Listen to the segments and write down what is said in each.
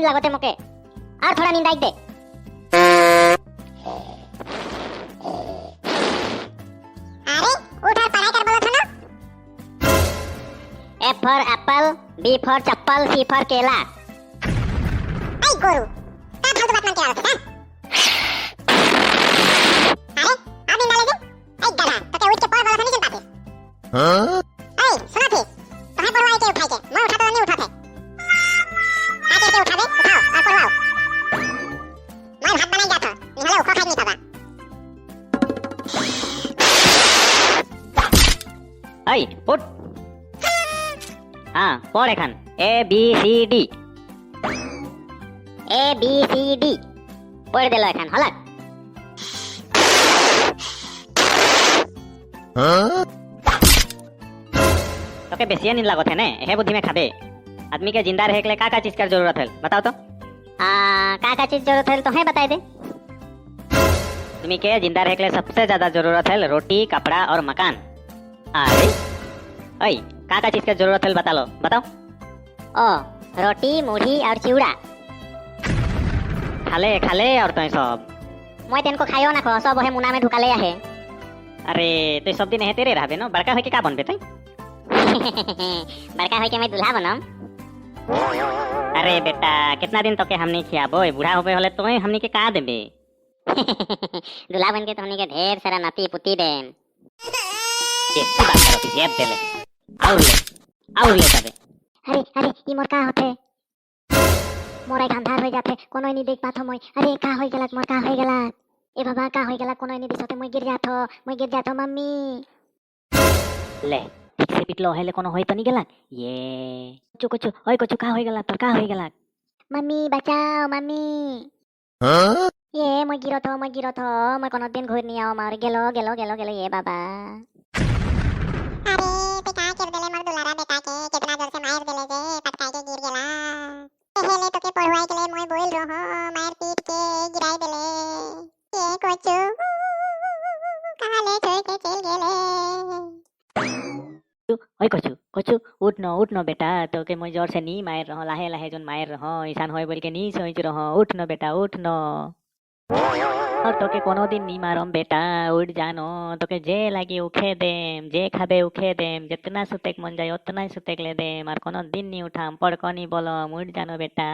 लागते मोके, और थोड़ा नींद आइक दे। अरे उठ और पढ़ाई कर बोला था ना। A for apple, B for chappal, C for केला। ऐ गोरू, का फालतू बात मान के आवत है? अरे अब नींद आले जे। ऐ गधा, तोके उठ के पढ़ बोला था, नहीं सुन पाते? ऐ सुना थी, तोहे पढ़वाई के उठाई के मैं उठा तो नहीं उठाते। का के उठाबे? उठाओ और पढ़वाओ। मैं भात बनाई जात निहले उखो खाई नहीं पाबा। ऐ उठ, हाँ पढ़ एखान A B C D. A B C D पढ़ देलो एखान हलक। तोके बेसिया नींद लागत है ने, एहे बुद्धि में खाबे। आदमी के जिंदा रहे के लिए का का चीज कर जरूरत है बताओ तो? का का चीज जरूरत है तो है बताए दे। आदमी के जिंदा रहे के लिए सबसे ज्यादा जरूरत है रोटी, कपड़ा और मकान। अरे ऐ का का चीज के जरूरत है बता लो, बताओ। ओ रोटी, मुढ़ी और चिवड़ा। खाले खाले और तुम सब। मैं तेनको खाइयो ना खो, सब ओहे मुना में ढुकाले आहे। अरे तो सब दिन हेते रे रहबे न, बड़का होय के का बनबे तई? बड़का होय के मैं दूल्हा बनम। अरे बेटा, कितना दिन तक हमनी खियाबो, बूढ़ा होबे होले तो हमनी के का देबे? दूल्हा बन के तो हमनी के ढेर सारा नाती पुती देम। बेसी बात करो, जेब देले और ले और ले तबे। अरे अरे ई मोर का होते? मोर एक अंधार हो जाते, कोनो नहीं देख पाथो मोय। अरे का होई गेलक मोर, का होई गेलक? ए बाबा, का होई गेलक? कोनो नहीं दिसते, मोय गिर जाथो, मोय गिर जाथो मम्मी। ले ठीक से पिटलो हेले, कोनो होई तो नहीं गेलक? ये कुछ कुछ ओए कुछ का होई गेलक तोर, का होई गेलक? मम्मी बचाओ मम्मी। ये मोय गिरथो, मोय गिरथो, मोय कोनो दिन घुर नहीं आओ मार गेलो गेलो गेलो गेलो ये बाबा। अरे ते का कर देले मोर दुलारा बेटा के, कितना जोर से मार देले जे पटकाई के गिर गेला। एहेले तोके पढ़वाई के लिए मोय बोल रहो, मार पीट के गिराई देले। ये कोचू काले छोड़ के चल गेले। ओए कछु कछु उठ न, उठ न बेटा, तोके मोय जोर से नी मार रहो, लाहे लाहे जोन मार रहो ऐसान होय बोल के नी सोच रहो। उठ न बेटा, उठ न, और तोके कोनो दिन नी मारम बेटा, उठ जानो। तोके जे लागी उखे देम, जे खाबे उखे देम, जितना सुतेक मन जाए उतना ही सुतेक ले देम, और कोनो दिन नी उठाम, पढ़ को नी बोलम। उठ जानो बेटा।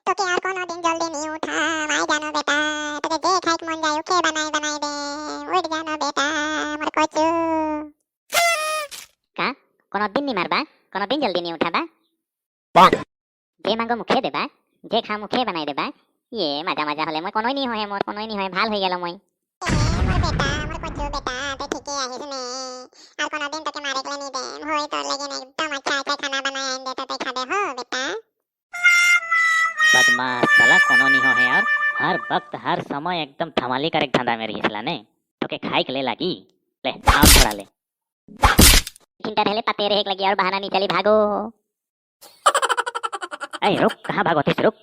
तोके और कोनो दिन जल्दी नहीं उठा आई जानो बेटा, तोके जे खाइक मन जाए उखे बनाई बनाई दे। उठ जानो बेटा मोर कोचू। का कोनो दिन नहीं मारबा, कोनो दिन जल्दी नहीं उठाबा, जे मांगो मुखे देबा, जे खा मुखे बनाई देबा। ये मजा मजा हले मोय कोनोई नहीं होए, मोर कोनोई नहीं होए, भाल होई गेलो मोय। ए मोर बेटा, मोर कोचू बेटा, ते ठीके आहिस ने, और कोनो दिन तोके मारे के नहीं देम। होय तोर लेकिन एकदम अच्छा अच्छा खाना बनाए आइन दे तो ते खाबे हो बेटा। बदमाश साला कोनो नहीं हो है यार, हर वक्त हर समय एकदम धमाली करे धंधा में रही साला ने। तोके खाई के ले लागी, ले और थोड़ा ले। चिंता रहले पाते रहे लगी और बहाना नहीं चली भागो। ऐ रुक, कहाँ भागो तीस, रुक।